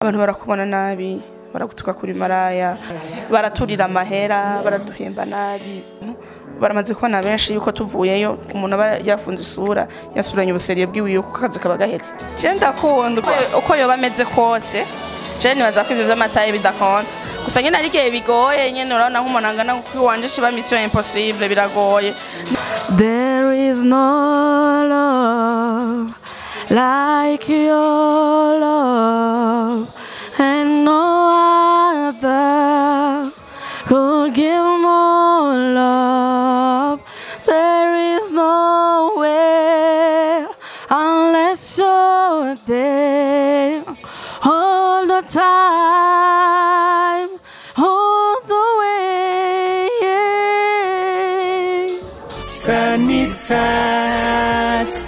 abantu barakubona nabi, baragutuka kuri maraya, baraturira amahera, baraduhemba nabi. Baramaze kubona benshi yuko tuvuyeyo umuntu aba yafunze isura yasubiranye ubuseriye bwiwiye kuko akazi kaba gahetse. Je ndakunda uko yoba ameze kose, je nibaza ko ivyo vy'amataye bidakonta. Gusa nyene ari gihe bigoye nyene urabona nk'umuntu angana kuko wanje ciba mission impossible biragoye. There is no love like your love, and no other could give more love. There is nowhere unless you're there all the time, all the way. Yeah. Sunny Sass.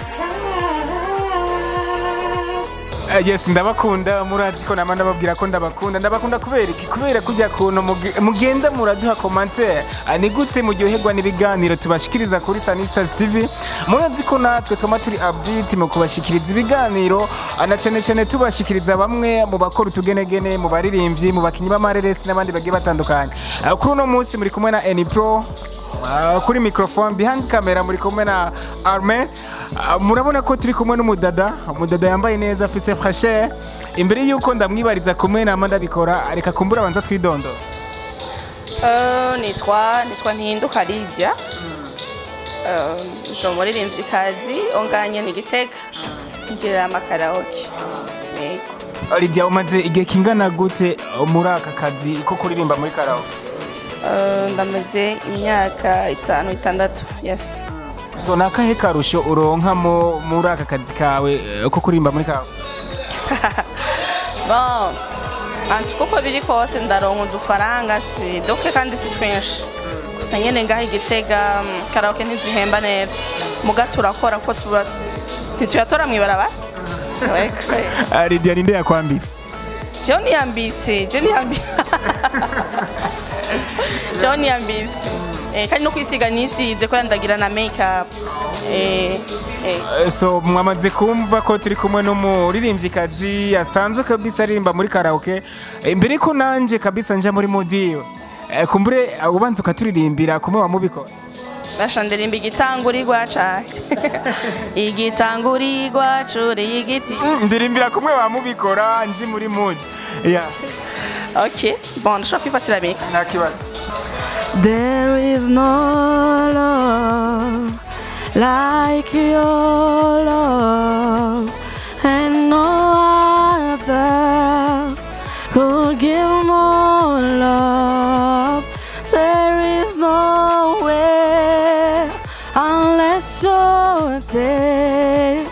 Yes, ndabakunda murazi ko namanda babwira ko ndabakunda kubera iki kubera kujya kuntu mugenda muraduha commentaire ni gute muryoherwa n'ibiganiro tubashikiriza kuri Sunny Stars TV. Murazi ko natwe twama turi update mu kubashikiriza ibiganiro ana cyane tubashikiriza bamwe mu bakora utugenegene mu baririmbyi mu bakinyi b'amareresi n'abandi bagiye batandukanye. Kuri uno munsi muri kumwe na Enipro kuri microphone, behind camera muri kumwe na Arme. Murabona ko turi kumwe n'umudada yambaye neza afise fraîcheur. Imbere yuko ndamwibariza kumwe na Amanda bikora areka kumbura banza twidondo. Nitwa Ntihinduka Lydia. Umuririmvyikazi onganye ni Gitega. Ngira amakaraoke. Yego. Lydia, umaze igihe kingana gute muri aka kazi ko kuririmba muri karaoke? Ndamaze imyaka 5-6. Yes. So nakahe karusho uronka muri aka kazi kawe ko kuririmba muri karaoke? Bon, kuko biri kose ndaronka udufaranga si doke kandi si twinshi. Gusa nyene ngaho Igitega karaoke ntizihemba neza. Muga turakora ko tuba ntituyatora mwibaraba. Lydia, ninde yakwambitse? Johnny yambitse. Johnny yambitse. Kandi no kwisiga nisize ko yandagira na makeup. So mwamaze kumva ko turi kumwe n'umuririmvyikazi asanzwe kabisa aririmba muri karaoke. Imbere ko nanje kabisa nja muri modiyo. Kumbure ubanza ukaturirimbira kumwe wamubikora. Bashandirimba igitangurirwa cahe. Igitangurirwa curi igiti. Ndirimbira kumwe wamubikora nji muri mood. Yeah. Okay. Bon, ndashaka kwifatira bika. Nakibaza. There is no love like your love, and no other could give more love. There is nowhere unless you're there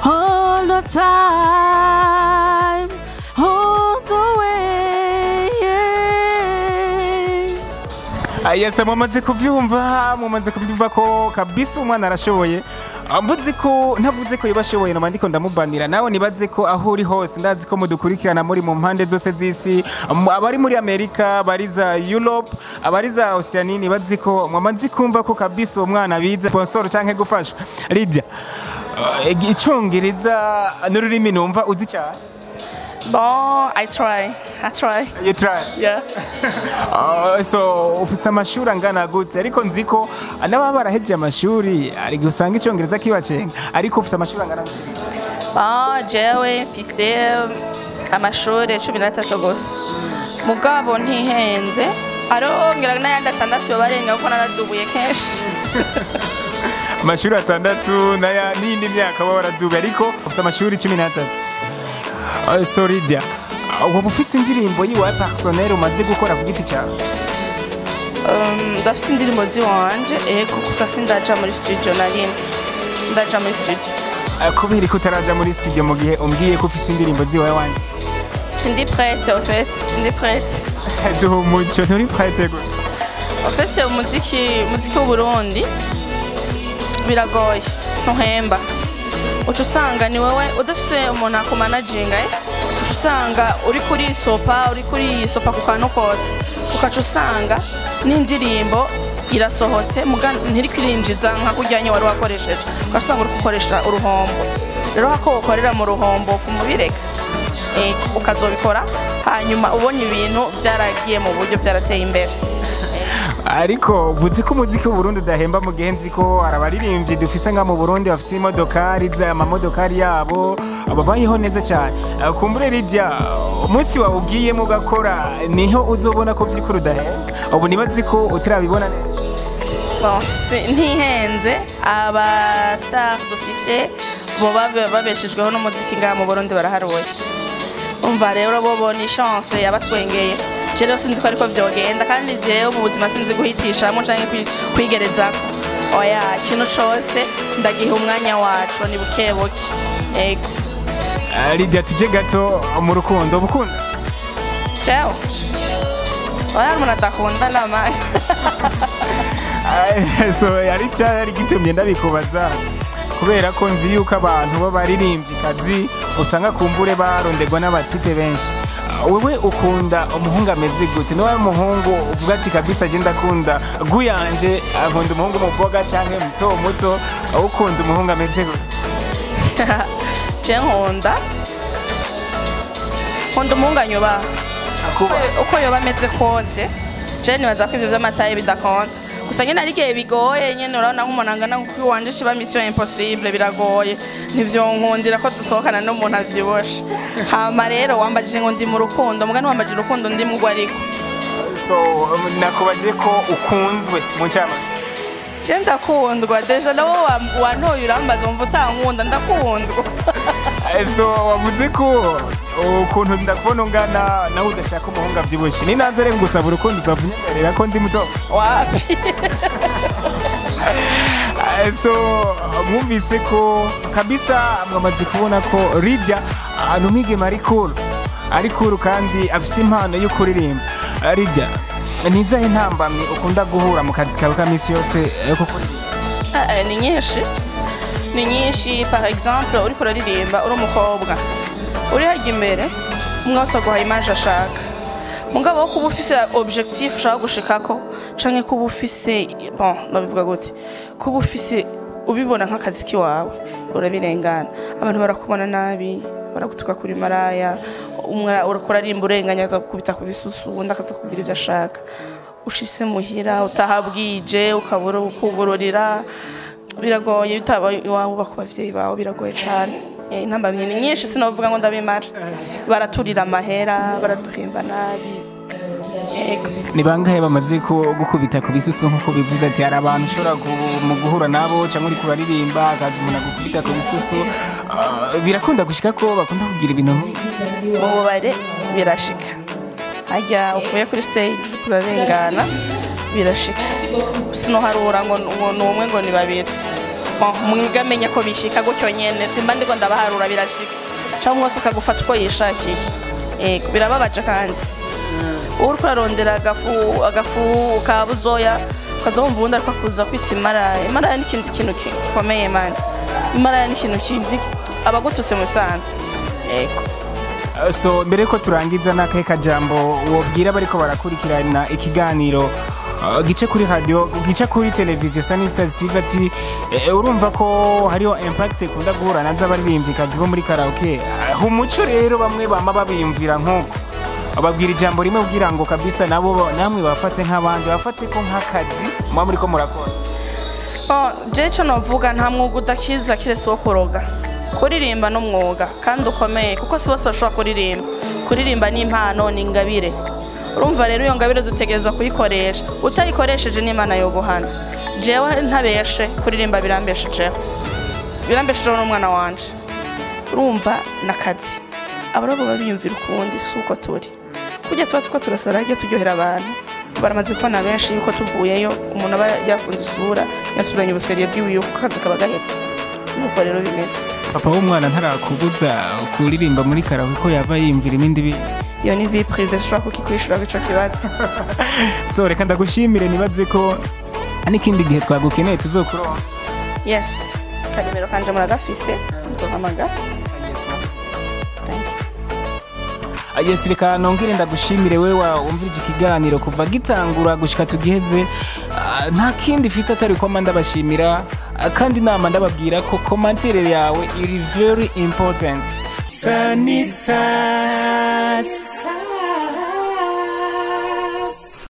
all the time, all the way. Yeah. Yes, mumaze kuvyumva ko kabisa umwana arashoboye. Mvuze ko ntavuze ko yabashoboye no mandiko ndamubanira nawe nibaze ko aho uri hose ndazi ko mudukurikirana muri mu mpande zose z'isi, abari muri Amerika, abari za Europe, abari za Oceania, nibaze ko mwamaze kumva ko kabisa umwana bize sponsor canke gufashwa. Lydia, icyongereza n'ururimi numva uzi cyane? Bon, I try. You try? Yeah. So ufise amashuri angana gute? Ariko nziko naba baraheje amashuri ari gusanga icyongereza kibacenga, ariko ufise amashuri angana gute? Jewe mfise amashuri 13 gusa. Mugabo ntihenze. Arongera n'ayandi 6 barenga kuko naradubuye kenshi. Amashuri 6 naya n'indi myaka baradubuye ariko ufise amashuri 13. So Lydia, ubu ufise indirimbo yiwawe personnel umaze gukora ku giti cyawe? Ndafise indirimbo ziwanje kuko sindaja muri studio na rimwe. Sindaja muri studio. Kubera ko utaraja muri studio mu gihe umbwiye ko ufise indirimbo ziwawe wanje? Sindi prête en fait, sindi prête. Duhu muco nturi prête go. En fait c'est umuziki w'Uburundi biragoye ntuhemba. Uca usanga ni wewe udafise umuntu akumanaginga uca usanga uri kuri sopa ku kantu kose ukaca usanga n'indirimbo irasohotse ntiri kwirinjiza nka kujyanye wari wakoresheje ugasanga uri gukoresha uruhombo rero hako ukorera mu ruhombo fu mubireka ukazobikora hanyuma ubonye ibintu byaragiye mu buryo byarateye imbere. Ariko buzi ko umuziki w'Uburundi udahemba mu gihe nzi ko arabaririmbyi dufise nga mu Burundi bafite imodokari amamodokari yabo babayeho neza cyane. Kumbure Lydia umunsi wawe ugiyemo ugakora niho uzobona ko by'ukuri udahemba. Ubu nibazi ko utirabibona neza. Ntihenze aba star dufise bo babeshejweho n'umuziki nga mu Burundi baraharuye. Umva rero bo ni chance yabatwengeye. Jero sinzi ko ariko vyogenda kandi jewe mu buzima sinzi guhitishamo canke kwigereza oya kino cose ndagiha umwanya wacu ni bukebuke. Ego Lydia tuje gato mu rukundo bukunda jewe oya umuntu adakunda nama so yari cyari gitumye ndabikubaza kubera ko nzi yuko abantu b'abaririmbyi kazi usanga kumbure barondegwa n'abatipe benshi. Wewe ukunda umuhungu ameze gute? Niwe umuhungu uvuga ati kabisa je ndakunda guyanje akunda umuhungu muboga canke muto ukunda umuhungu ameze gute? Je nkunda umuhungu anyuba uko yoba ameze kose. Je nibaza ko ivyo vy'amataye bidakonta gusa nyine ari gihe bigoye nyine urabona nk'umuntu angana kuko iwanje shiba mission impossible biragoye nivyo nkundira ko dusohokana n'umuntu avyiboshe. Hama rero wambajije ngo ndi mu rukundo muga ntiwambajije urukundo ndi mugwa ariko so nakubaje ko ukunzwe mu cyama. Je ndakundwa deja nawo wantoye urambaza umva utankunda ndakundwa. So wavuze ko ukuntu ndakubona ungana nawe udashaka umuhungu avyiboshe ni nanze rero gusaba urukundo uzavunyemerera ko ndi muto wapi? So mwumvise ko kabisa mwamaze kubona ko Lydia numwigeme ari cool kandi afise impano yo kuririmba. Lydia nizahe ntambamye ukunda guhura mu kazi kawe ka misi yose ko kuririmba? Ni nyinshi par exemple uri kuririmba uri umukobwa uri hajya imbere umwese aguha image ashaka mugabo kuba ufise objectif ushaka gushikako canke kuba ufise nabivuga gute kuba ufise ubibona nk'akazi kiwawe urabirengana abantu barakubona nabi baragutuka kuri maraya umwe urakuririmba urenganya akakubita ku bisusu undi akazakubwira ivyo ashaka ushise muhira utahabwije ukabura ukubururira biragoye utaba iwawe bakubavyeyi bawe biragoye cyane. Intambamye ni nyinshi sinovuga ngo ndabimara baraturira amahera baraduhemba nabi. Ni bangahe bamaze gukubita ku bisusu nkuko bivuze ati hari abantu ushobora mu guhura nabo cyangwa uri kuraririmba akazi umuntu agukubita ku bisusu birakunda gushika ko bakunda kugira ibintu ubu bare birashika hajya uvuye kuri stage kurarengana birashika sinoharura ngo numwe ngo ni babiri mwigamenya ko bishika gutyo nyene simba ndiko ndabaharura birashika cyangwa se akagufata uko yishakiye. Birababaje kandi uri kurarondera agafu kabuzoya ukazumva ubundi ariko kuza kwita imara ni ikindi kintu gikomeye man. Imara ni ikintu kindi abagututse mu sanzwe. So mbere ko turangiza n'akahe kajambo wobwira bariko barakurikirana ikiganiro gice kuri radio gice kuri televiziyo Sanistas TV ati urumva ko hariho impact kunda guhura nazo abaririmbyi kazi bo muri karaoke umuco rero bamwe bama babiyumvira nk'uko ababwira ijambo rimwe ubwira ngo kabisa nabo namwe bafate nk'abandi bafate ko nk'akazi mwa muri ko murakora. Je cyo novuga nta mwuga udakiza kirese wo kuroga kuririmba n'umwuga kandi ukomeye kuko si bose bashobora kuririmba n'impano n'ingabire. Urumva rero iyo ngabire dutegerezwa kuyikoresha utayikoresheje n'Imana yo guhana. Jewe ntabeshe kuririmba birambeshejeho n'umwana wanje urumva nakazi abarabo babiyumvira ukundi suko turi kujya tuba turasara hajya turyohera abantu baramaze kubona benshi yuko tuvuyeyo umuntu aba yafunze isura yasubiranye ubuseriye bw'iwiyo kazi kaba gahetse nuko rero bimeze. Papa w'umwana ntarakubuza kuririmba muri karaoke ko yava yimvira ibindi bintu iyo ni vie privée shaka kukikwishura gico kibazo. So reka ndagushimire nibaze ko n'ikindi gihe twagukeneye tuzokuronka. Yes kanimero kanje muragafise nzohamagara. Yes reka nongere ndagushimire wewe wumvira iki kiganiro kuva gitangura gushika tugiheze nta kindi fisa atari ko ndabashimira kandi nama ndababwira ko commentaire yawe iri very important. Sanista.